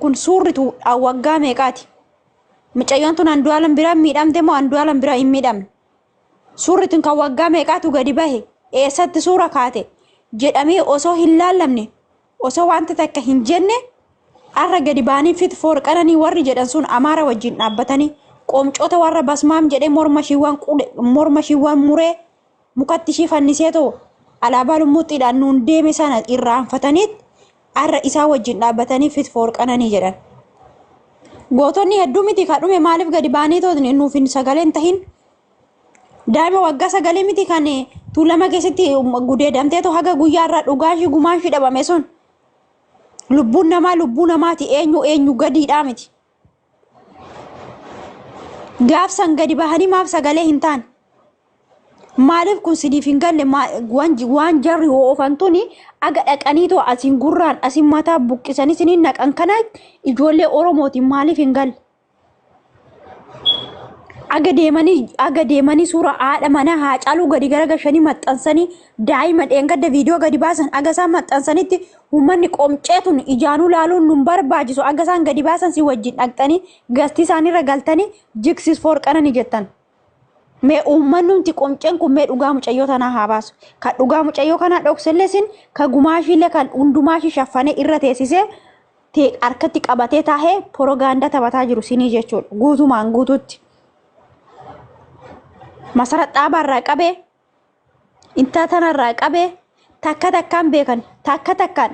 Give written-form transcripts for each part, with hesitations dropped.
Kun suurri tu waggaa meeqaati? Mucayyoon tun Andu'aalam biraa miidhamte moo Andu'aalam biraa hin miidhamne? Suurri tun kan waggaa meeqaatu gadi bahe? Eessatti suura kaate? Jedhamee osoo hin laallamne, osoo wanta takka hin jenne arra gadi ba'anii fit for Qananii warri jedhan sun Amaara wajjin dhaabbatanii qoomcota warra basmaam jedhee morma ishiiwwan morma ishiiwwan muree mukatti ishii fannisee too alaabaa lummuuxxiidhaan nuun deeme sana irraanfataniit arra isaa wajjin dhaabbatanii fit for Qananii jedhan. Gootonni hedduu miti ka dhume maaliif gadi ba'anii too nuuf hin sagaleen tahin? Daa'ima waggaa sagalii miti kan Tuulama keessatti gudeedamteetu haga guyyaa irraa dhugaa ishii gumaa ishii dhabame sun. Lubbuun namaa lubbuu namaati, eenyu eenyu gadiidhaa miti. Gaaf san gadi bahanii maaf sagalee hin taane? Maaliif kun siniif hin galle? Waan jarri oofan tuni aga dhaqanii too asiin gurraan asiin mataa buqqisanii siniin naqan kana ijoollee Oromootiin maaliif hin galle? Aga deemanii suura haadha manaa Haacaaluu gadi garagashanii maxxansanii, daa'ima dheengadda viidiyoo gadi baasan aga isaan maxxansanitti, uummanni qomceetun ijaanuu laaluun nun barbaachisu. Aga isaan gadi baasan si wajjin dhaqxanii gastii isaaniirra galtanii justice for Qananii jettan. Mee uummannumti qomceen kun mee dhugaa mucayyoo tanaa haa baasu. Kan dhugaa mucayyoo kanaa dhoksellee sin, ka gumaashiillee kan hundumaashii shaffanee irra teessisee harkatti qabatee taa'ee porogaandaa taphataa jiru sinii jechuudha. Guutumaan guututti. Masara Dhaabaarraa qabee, intaa tanarraa qabee, takka takkaan beekan, takka takkaan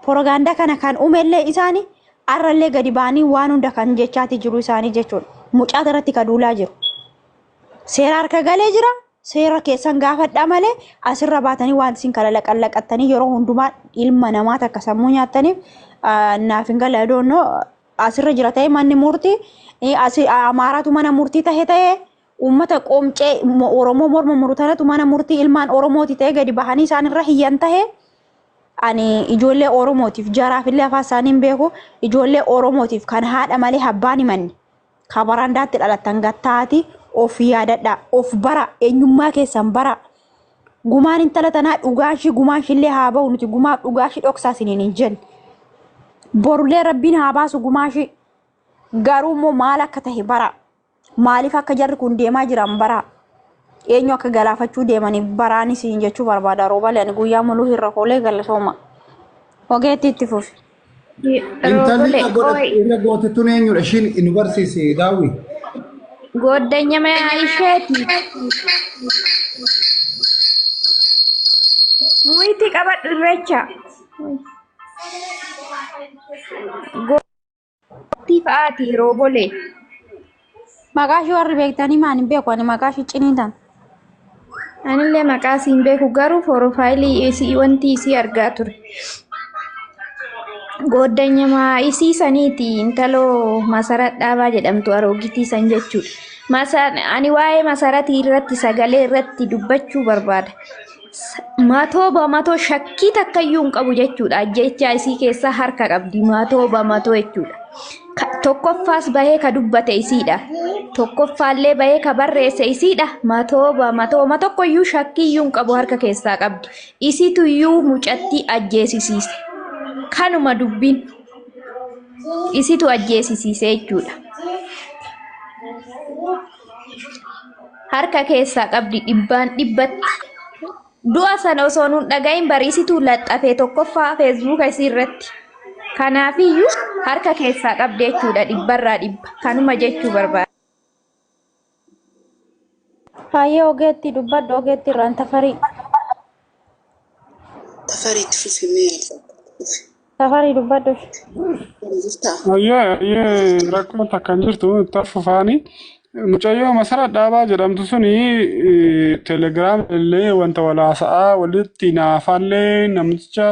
porogaandaa kana kan uumellee isaanii, arrallee gadi ba'anii waan hunda kan jechaati jiru isaanii jechuudha. Mucaa irratti ka duulaa jiru. Seera harka galee jira. Seera keessan gaafadhaa malee asirra baatanii waan isin kana laqallaqattanii yeroo hundumaa ilma namaa takka sammuu nyaattaniif naaf hin galle. Adoonnoo asirra jira ta'e manni murtii asi Amaaraatu mana murtii tahe ta'e, uummata qoomcee Oromoo morma muru tanatu mana murtii ilmaan Oromooti ta'e gadi bahanii isaan irra hiyyan tahe, ani ijoollee Oromootiif jaraaf illee afaan isaanii hin beeku. Ijoollee Oromootiif kan haadha malee abbaan himanne ka barandaatti dhalattan gattaati of yaadadha, of bara, eenyummaa keessan bara. Gumaan intala tanaa dhugaan ishii gumaan ishillee haa bahu. Nuti gumaaf dhugaa ishii dhoksaa isiniin hin jenne. Borullee Rabbiin haa baasu gumaa ishii. Garuu immoo maal akka tahe bara, maaliif akka jarri kun deemaa jiran bara, eenyu akka galaafachuu deemanii baraan isin jechuu barbaada. Roobalee ani guyyaa muluu hin rakoolee galatooma. Ogeetti itti fufi. Intalli Roobole irra godhate qoy irra goote tun eenyudha? Ishiin nu barsiisi, Daawwi. Gooddanyama isheeti. Muyitti qabadhu, Irreecha. Goottii fa'aati, Roobole. Maqaa ishii warri beektanii maan hin beeku ani maqaa ishii ciniitan. Anillee maqaa isii hin beeku, garuu profileii isii wanti isii argaa ture. Gooddanyama isii saniiti, intaloo Masarat Dhaabaa jedhamtu, aroogitii san jechuudha. Ani waa'ee Masaratii irratti sagalee irratti dubbachuu barbaada. 100% shakkii takkayyuu hin qabu jechuudha. Ajjechaa isii keessaa harka qabdi 100% jechuudha. Tokkoffaas bahee ka dubbate isiidha. Tokkoffaallee bahee ka barreesse isiidha. 100% ma tokkoyyuu shakkiiyyuu hin qabu, harka keessaa qabdi. Isituyyuu mucattii ajjeesisiise. Kanuma dubbiin. Isitu ajjeesisiise jechuudha. Harka keessaa qabdi dhibbaan dhibbatti. Du'a sana osoo nun dhagahin bariisituu laxxafee tokkoffaa Feesbuuka isii irratti. Kanaafiyyuu harka keessaa qabdi jechuudha dhibbarraa dhibba. Kanuma jechuu barbaada. Hayyee, ogeetti dubbadhu, ogeetti irraan Tafarii. Tafariitti fufimee. Tafarii, dubbadhu. Jirtaa? Ayyee, rakkoo takka hin jirtu, taffufaani. Mucayyoo Masarat Dhaabaa jedhamtu suni Telegiraam illee wanta walaasa'aa walitti naafallee namicha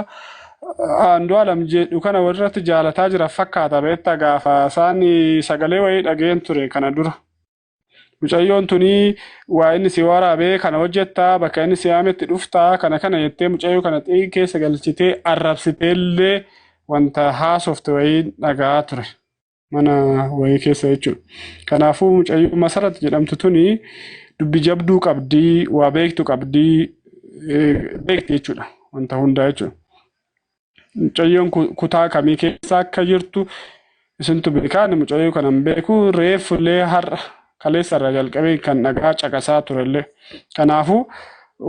Andu'aalam jedhu kana walirratti jaalataa jira fakkaata, beektaa, gaafa isaan sagalee wayii dhageen ture kana dura. Mucayyoon tuni waa inni si waraabee kana hojjettaa, bakka inni si yaametti dhuftaa, kana kana jettee mucayyoo kana xiqqii keessa galchitee arrabsiteellee wanta haasofte wayii dhagaa ture mana wayii keessa jechuudha. Kanaafuu mucayyoo Masarat jedhamtu tuni dubbi jabduu qabdii, waa beektu qabdii, beekti jechuudha wanta hundaa jechuudha. Mucayyoon kutaa kamii keessa akka jirtu Isintu beekaa ani mucayyoo kana hin beeku reeffullee har'a kaleessa irraa jalqabee kan dhagaa caqasaa turellee. Kanaafuu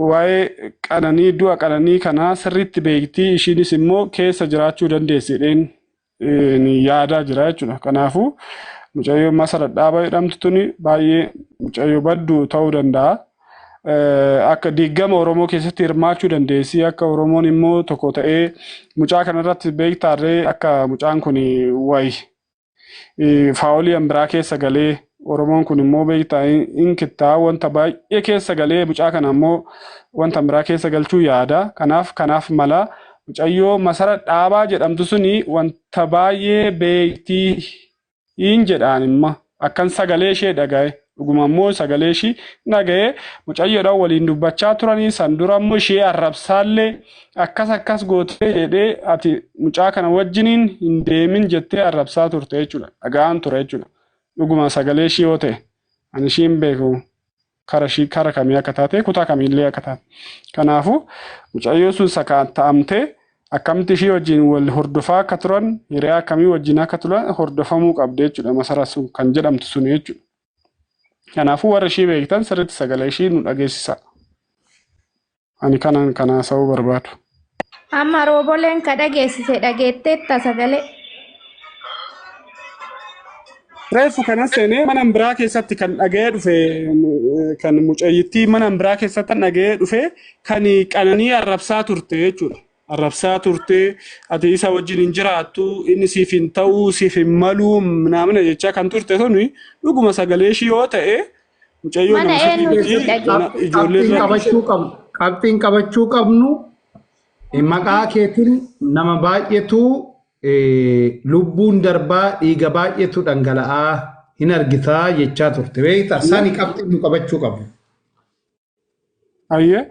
waa'ee qananii du'a qananii kanaa sirriitti beektii ishiinis immoo keessa jiraachuu dandeessi jedheen yaadaa jira jechuudha. Kanaafuu mucayyoo Masarat Dhaabaa jedhamtu tuni baay'ee mucayyoo badduu ta'uu danda'a. Akka diigama Oromoo keessatti hirmaachuu dandeessi. Akka Oromoon immoo tokko ta'ee mucaa kanarratti beektaarree akka mucaan kun wayi faawolii biraa keessa galee Oromoon kun immoo beektaa hin kittaa wanta baay'ee keessa galee mucaa kana immoo wanta biraa keessa galchuu yaada. Kanaaf mala mucayyoo Masarat Dhaabaa jedhamtu suni wanta baay'ee beektii hin jedhaan imma akkan sagalee ishee dhaga'e. Dhuguma immoo sagalee ishii dhaga'ee mucayyoodhaan waliin dubbachaa turanii san dura immoo ishee arrabsaallee akkas akkas gootee jedhee ati mucaa kana wajjiniin hin deemin jettee arrabsaa turte jechuudha. Dhaga'aan ture jechuudha. Dhuguma sagalee ishii yoo ta'e ani ishii hin beeku kara ishii kara kamii akka taate kutaa kamiillee akka taate. Kanaafuu mucayyoo sun sakatta'amtee akkamitti ishii wajjin wal hordofaa akka turan hiriyaa akkamii wajjin akka turan hordofamuu qabde jechuudha. Masarat sun kan jedhamtu sun jechuudha. Kanaafuu warra ishii beektan sirriitti sagalee ishii nu dhageessisa. Ani kanan kana haasa'uu barbaadu. Amma rooboleen ka dhageessise dhageetteetta sagalee. Reeffu kana seenee mana biraa keessatti kan dhaga'ee dhufe kan mucayyittii mana biraa keessatti kan dhaga'ee dhufe kan qananii arrabsaa turte jechuudha. Arrabsaa turte ati isa wajjin hin jiraattu inni siif hin ta'u siif hin malu naamna jechaa kan turte suni dhuguma sagalee ishii yoo ta'e mucayyoo Mana nama eenyutu si sirrii dhageesse? ijoollee Qabxiin irra qabachuu qabnu. Qabxiin qabachuu qabnu maqaa keetiin nama baay'eetu lubbuun darbaa dhiiga baay'eetu dhangala'aa hin argitaa jechaa turte. Beektaa sani qabxiin nu qabachuu qabnu. Ayyee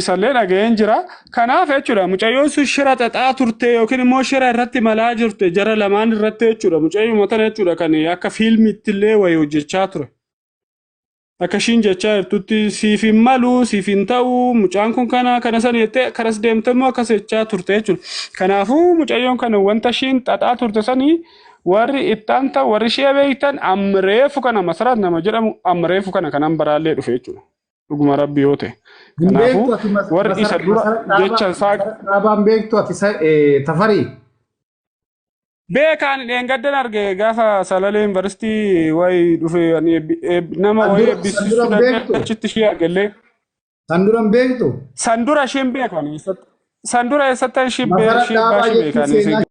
isallee dhaga'een jira. Kanaaf jechuudha mucayyoon sun shira xaxaa turte yookiin immoo shira irratti malaa jirte jara lamaan irratti jechuudha. Mucayyoo tana jechuudha kan akka fiilmiitti illee wayii hojjechaa ture. Akka ishiin jechaa jirtutti siif hin malu, siif hin ta'u, mucaan kun kana kana sana jettee karas deemte immoo akkas jechaa turte jechuudha. Kanaafuu mucayyoon kana wanta ishiin xaxaa turte sanii warri ittaan ta'u warri ishee beektan amreefu kana Masarat nama jedhamu amreefu kana kanan baraallee dhufe jechuudha. Dhuguma rabbi yoo ta'e. Hin Kanaafuu beektu ati warri isa dura jecha isaa Masarat Dhaabaan beektu ati Tafarii. Beekaan dheengaddan arge gaafa Salalee Yuunivarsiitii wayii dhufe ani nama wayii San eebbisiisuu dura hin dhaqee beektu? achitti ishee argellee. San dura hin beektu? San dura isheen beekan san dura eessatti ishee Masarat ishee Dhaabaa baashee jechuun beekan seenaa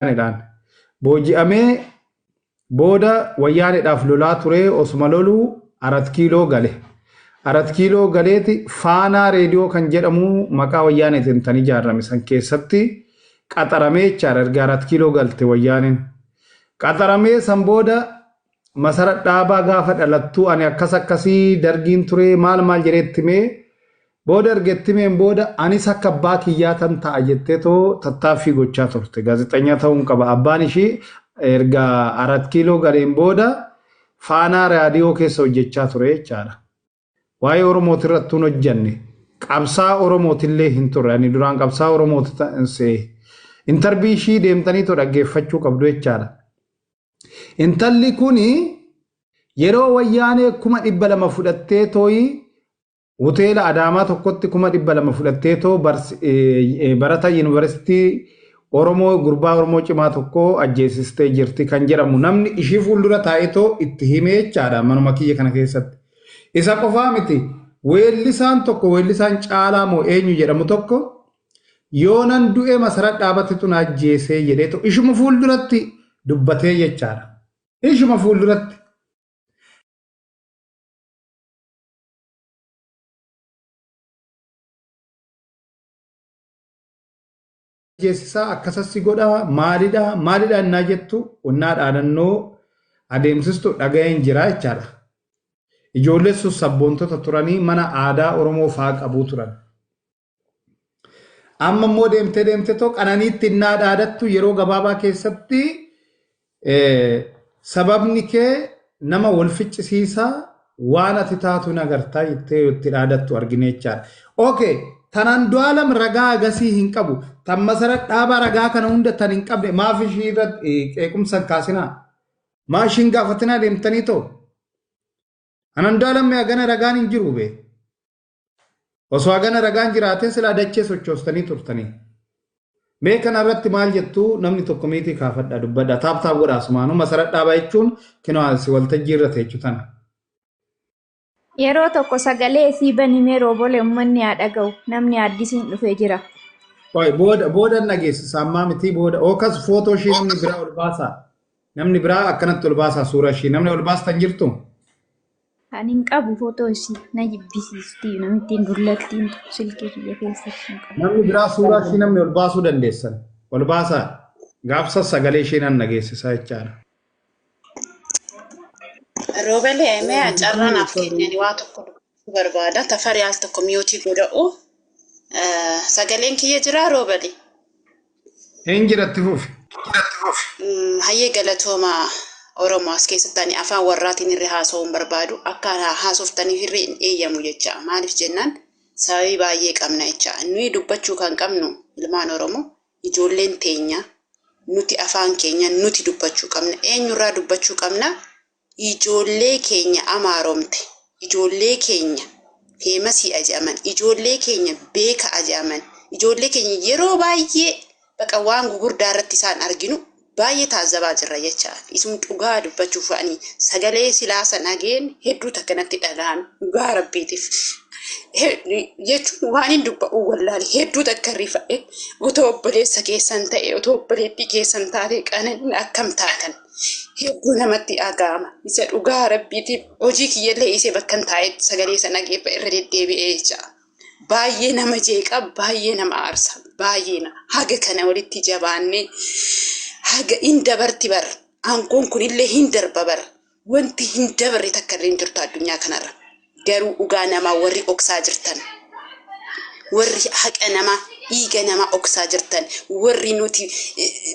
Wayyaanedhaan booji'amee booda wayyaaneedhaaf lolaa ture osuma loluu Arat Kiiloo gale. Arat Kiiloo galeeti Faanaa Reediyoo kan jedhamu maqaa wayyaaneetiin tan ijaarame san keessatti qaxaramee jechaadha erga Arat Kiiloo galte wayyaaneen. Qaxaramee san booda Masarat Dhaabaa gaafa dhalattuu ani akkas akkasii dargiin ture maal maal jedhee itti himee booda erga itti himeen booda anis akka abbaa kiyyaa tan ta'a jettee too tattaaffii gochaa turte. Gaazexeessaa ta'uun qaba. Abbaan ishii erga Arat Kiiloo galeen booda Faanaa Raadiyoo keessa hojjechaa ture jechaadha. Waa'ee Oromooti irrattuu hin hojjanne. Qabsaa Oromootillee hin turre. Ani duraan qabsaa Oromooti ta'e. Intarbii ishii deemtanii too dhaggeeffachuu qabdu jechaadha. Intalli kuni yeroo wayyaanee 200,000 fudhattee tooyi hoteela Adaamaa tokkotti 200,000 fudhattee too barata yuunivarsiitii Oromoo gurbaa Oromoo cimaa tokko ajjeesistee jirti kan jedhamu namni ishii fuuldura taa'ee too itti himee jechaadha manuma kiyya kana keessatti. Isa qofaa miti weellisaan tokko weellisaan Caalaa moo eenyu jedhamu tokko yoo nan du'e Masarat Dhaabatitu na ajjeesee jedhee too ishuma fuulduratti dubbatee jechaadha. Ishuma fuulduratti. ajjeesisaa, akkasas si godhaa, maalidhaa maalidhaa innaa jettu onnaa dhaadannoo adeemsistu dhaga'een jira jechaadha. Ijoolleen sun sabboontota turanii mana aadaa Oromoo fa'aa qabuu turan. Amma immoo deemtee deemtee too qananiitti innaa dhaadattu yeroo gabaabaa keessatti sababni kee nama wal ficcisiisaa waan ati taatu nagartaa jettee itti dhaadattu argine jechaadha. Okay, tan Andu'aalam ragaa agasii hin qabu. Tan Masarat Dhaabaa ragaa kana hunda tan hin qabne maaf ishii irratti qeequmsa hin kaasinaa? Maa ishiin gaafatinaa deemtanii too? An Andu'aalam mee hagana ragaan hin jiru bee? Osoo hagana ragaan jiraatee silaa dachee sochoostanii turtanii. Mee kana irratti maal jettuu namni tokko miitii kaafadha dubbadha. Taap taap godhaa asumaanuu Masarat Dhaabaa jechuun kinoo asi waltajjii irra teechu tana. Yeroo tokko sagalee isii banimee roobole uummanni haa dhaga'u. Namni addisiin dhufee jira. Oi, booda booda dhageessisa ammaa miti booda. Ookas footoo ishii namni biraa ol baasaa. Namni biraa akkanatti ol baasaa suura ishii. Namni ol baastan jirtu? Ani hin qabu footoo isii na jibbisiisti namittiin dullattiin silkii kiyya keessatti hin qabu. Namni biraa suuraa ishii namni ol baasuu dandeessan. Ol baasaa. Gaafsa sagalee ishee nan dhageessisaa jechaadha. Roobelee mee carraa naaf kennani waa tokko dubbachuu barbaada. Tafarii al tokko miyootii godha'u. Sagaleen kiyya jiraa Roobelee? Hin jiratti fufi. Hayyee galatooma Oromoo as keessatti ani afaan warraatiin irra haasa'uu hin barbaadu. Akka haasoftaniif irra hin eeyyamu jecha. Maaliif jennaan sababii baay'ee qabna jecha. Nuyi dubbachuu kan qabnu ilmaan Oromoo ijoolleen teenya nuti afaan keenya nuti dubbachuu qabna. Eenyurraa dubbachuu qabna? Ijoollee keenya amaaromte. Ijoollee keenya feemasii aja'aman. Ijoollee keenya beeka aja'aman. Ijoollee keenya yeroo baay'ee baqa waan gugurdaa irratti isaan arginu baay'ee taazabaa jirra jecha. Isum dhugaa dubbachuuf ani sagalee silaasa nageen hedduu takka natti dhaga'ame dhugaa rabbiitiif. Jechuun waan hin dubba'u wallaale hedduu takka rifa'e otoo obboleessa keessan ta'e otoo obboleettii keessan taate qananiin akkam taatan hedduu namatti dhaga'ama. Isa dhugaa rabbiitiif hojii kiyyallee isee bakka hin taa'etti sagalee sana dhageeffa irra deddeebi'ee jecha. Baay'ee nama jeeqa, baay'ee nama aarsa, baay'ee na haga kana walitti jabaannee haga hin dabarti bar aangoon kunillee hin darba bar wanti hin dabarre takka illee hin jirtu addunyaa kanarra. Garuu dhugaa namaa warri oksaa jirtan, warri haqa namaa dhiiga namaa oksaa jirtan, warri nuti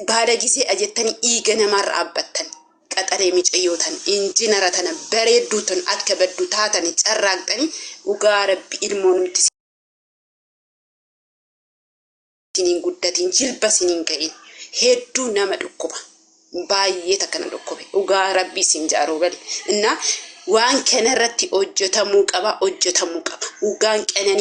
baala gisee ajettanii dhiiga namaarra dhaabbattan. Qaxalee micayyootan injinara tana bareedduu tan akka baddu taatanii carraaqxanii dhugaa rabbi ilmoo nuti siniin guddatiin jilba siniin ga'in hedduu nama dhukkuba. Baay'ee takka na dhukkube dhugaa rabbii siin jaaruu bali. Innaa waan kana irratti hojjetamuu qaba hojjetamuu qaba. Dhugaan qananii